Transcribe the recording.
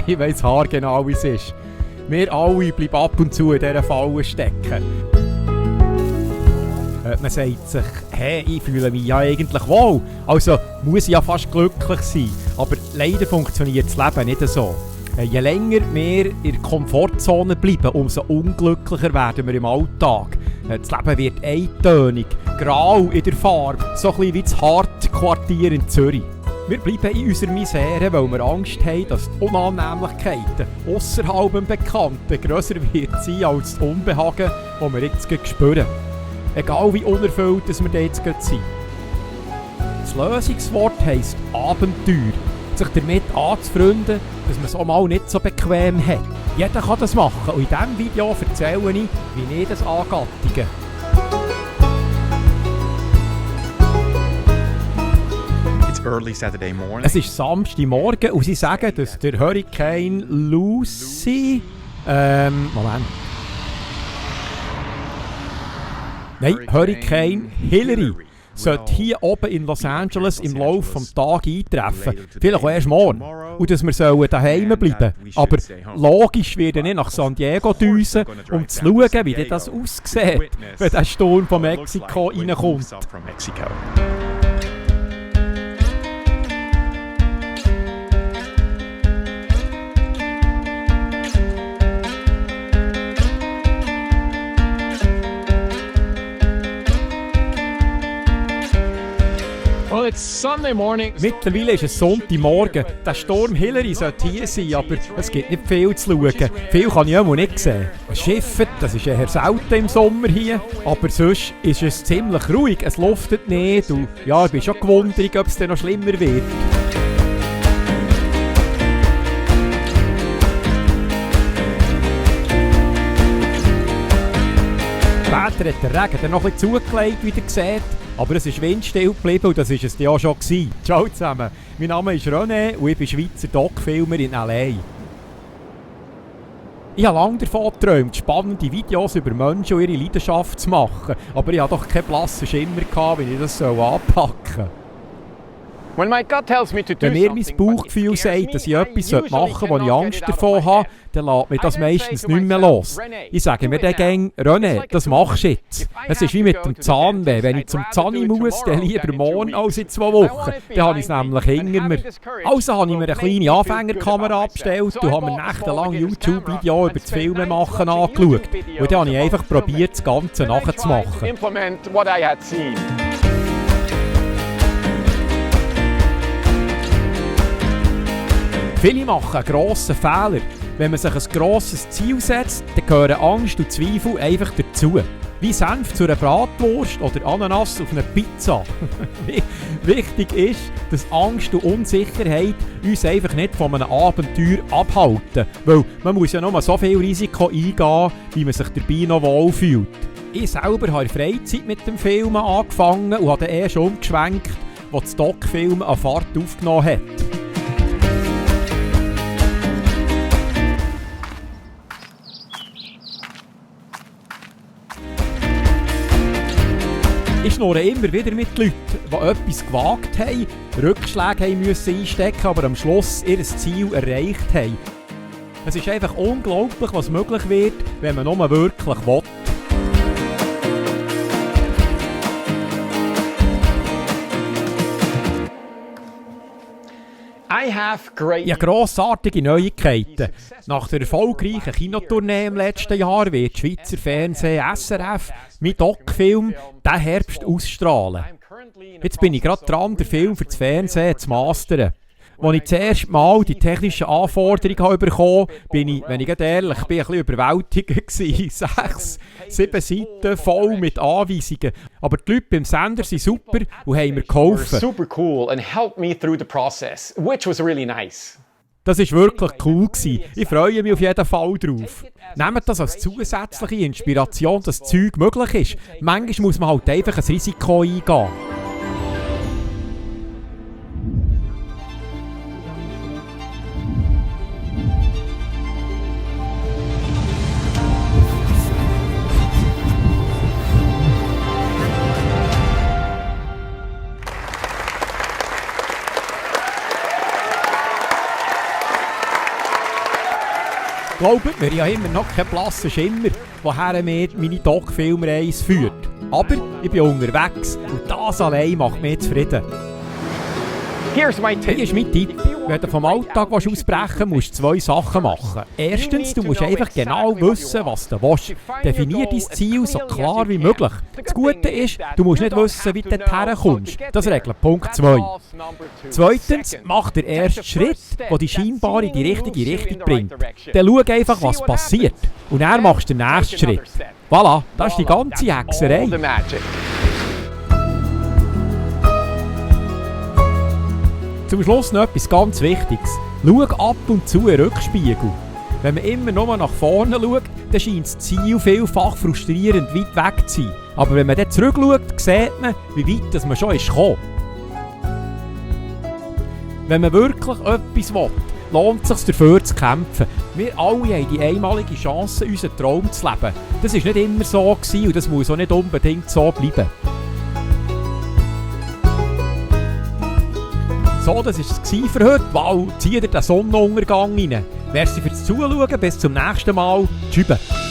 Ich weiss haargenau, wie es ist. Wir alle bleiben ab und zu in dieser Falle stecken. Man sagt sich, hey, ich fühle mich ja eigentlich wohl, also muss ich ja fast glücklich sein. Aber leider funktioniert das Leben nicht so. Je länger wir in der Komfortzone bleiben, umso unglücklicher werden wir im Alltag. Das Leben wird eintönig, grau in der Farbe, so ein bisschen wie das Hart-Quartier in Zürich. Wir bleiben in unserer Misere, weil wir Angst haben, dass die Unannehmlichkeiten ausserhalb dem Bekannten grösser wird sein als das Unbehagen, das wir jetzt spüren. Egal wie unerfüllt wir jetzt sind. Das Lösungswort heisst Abenteuer. Sich damit anzufreunden, dass man es auch mal nicht so bequem hat. Jeder kann das machen und in diesem Video erzähle ich, wie ich das angattige. Early Saturday morning. Es ist Samstagmorgen und sie sagen, dass der Hurricane Lucy... Moment. Nein, Hurricane Hillary sollte hier oben in Los Angeles im Laufe des Tages eintreffen. Vielleicht auch erst morgen. Und dass wir daheim bleiben sollen. Aber logisch werden wir nach San Diego düsen, um zu schauen, wie das aussieht, wenn der Sturm von Mexiko reinkommt. It's Sunday morning. Mittlerweile ist es Sonntagmorgen. Der Sturm Hillary sollte hier sein, aber es gibt nicht viel zu schauen. Viel kann ich auch nicht sehen. Es schifft, das ist eher selten im Sommer hier, aber sonst ist es ziemlich ruhig. Es luftet nicht und ja, ich bin schon gewundert, ob es dann noch schlimmer wird. Später hat der Regen dann noch ein bisschen zugelegt, wie ihr seht. Aber es ist windstill geblieben und das war es ja schon gewesen. Ciao zusammen, mein Name ist René und ich bin Schweizer Doc-Filmer in L.A. Ich habe lange davon geträumt, spannende Videos über Menschen und ihre Leidenschaft zu machen. Aber ich hatte doch keinen blassen Schimmer, wie ich das anpacken soll. When my gut tells me to do Wenn mir mein Bauchgefühl sagt, dass ich etwas machen sollte, wo ich Angst davor habe, dann lässt mich das meistens nicht mehr los. Ich sage mir dann gerne, René, das machst du jetzt. Es ist wie mit dem Zahnweh. Wenn ich zum Zahni muss, dann lieber morgen als in 2 Wochen. Dann habe ich es nämlich hinter mir. Also habe ich mir eine kleine Anfängerkamera abgestellt und habe mir nächtelang YouTube-Videos über das Filmen machen angeschaut. Und dann habe ich einfach probiert, das Ganze nachzumachen. Viele machen einen grossen Fehler. Wenn man sich ein grosses Ziel setzt, dann gehören Angst und Zweifel einfach dazu. Wie Senf zu einer Bratwurst oder Ananas auf einer Pizza. Wichtig ist, dass Angst und Unsicherheit uns einfach nicht von einem Abenteuer abhalten. Weil man muss ja nur so viel Risiko eingehen, wie man sich dabei noch wohlfühlt. Ich selber habe in der Freizeit mit dem Filmen angefangen und habe dann erst umgeschwenkt, als das Doc-Film an Fahrt aufgenommen hat. Ich schnurre immer wieder mit Leuten, die etwas gewagt haben, Rückschläge haben müssen einstecken, aber am Schluss ihr Ziel erreicht haben. Es ist einfach unglaublich, was möglich wird, wenn man nur wirklich will. Ich habe grossartige Neuigkeiten. Nach der erfolgreichen Kinotournee im letzten Jahr wird Schweizer Fernsehen SRF mein Doc-Film diesen Herbst ausstrahlen. Jetzt bin ich gerade dran, den Film für das Fernsehen zu mastern. Als ich das erste Mal die technischen Anforderungen bekommen habe, bin ich, wenn ich ehrlich bin, ein bisschen überwältigt gewesen. 6, 7 Seiten voll mit Anweisungen. Aber die Leute beim Sender sind super und haben mir geholfen. Super cool and helped me through the process, which was really nice. Das war wirklich cool gewesen. Ich freue mich auf jeden Fall drauf. Nehmt das als zusätzliche Inspiration, dass das Zeug möglich ist. Manchmal muss man halt einfach ein Risiko eingehen. Glaubt mir, ich habe immer noch keinen blassen Schimmer, woher mir meine Doc-Filmreise führt. Aber ich bin unterwegs und das allein macht mich zufrieden. Here's my Hier tip. ist mein Tipp. Wenn du vom Alltag ausbrechen willst, musst du 2 Sachen machen. Erstens, du musst einfach genau wissen, was du willst. Definier dein Ziel so klar wie möglich. Das Gute ist, du musst nicht wissen, wie du dorthin kommst. Das regelt Punkt 2. Zweitens, mach den ersten Schritt, der dich scheinbar in die richtige Richtung bringt. Dann schau einfach, was passiert. Und dann machst du den nächsten Schritt. Voilà, das ist die ganze Hexerei. All the magic. Zum Schluss noch etwas ganz Wichtiges. Schau ab und zu in den Rückspiegel. Wenn man immer nur nach vorne schaut, dann scheint das Ziel vielfach frustrierend weit weg zu sein. Aber wenn man dann zurückschaut, sieht man, wie weit man schon ist gekommen. Wenn man wirklich etwas will, lohnt es sich dafür zu kämpfen. Wir alle haben die einmalige Chance, unseren Traum zu leben. Das war nicht immer so gewesen und das muss auch nicht unbedingt so bleiben. So, das war es für heute. Wow, zieht ihr den Sonnenuntergang rein. Merci fürs Zuschauen. Bis zum nächsten Mal. Tschüss.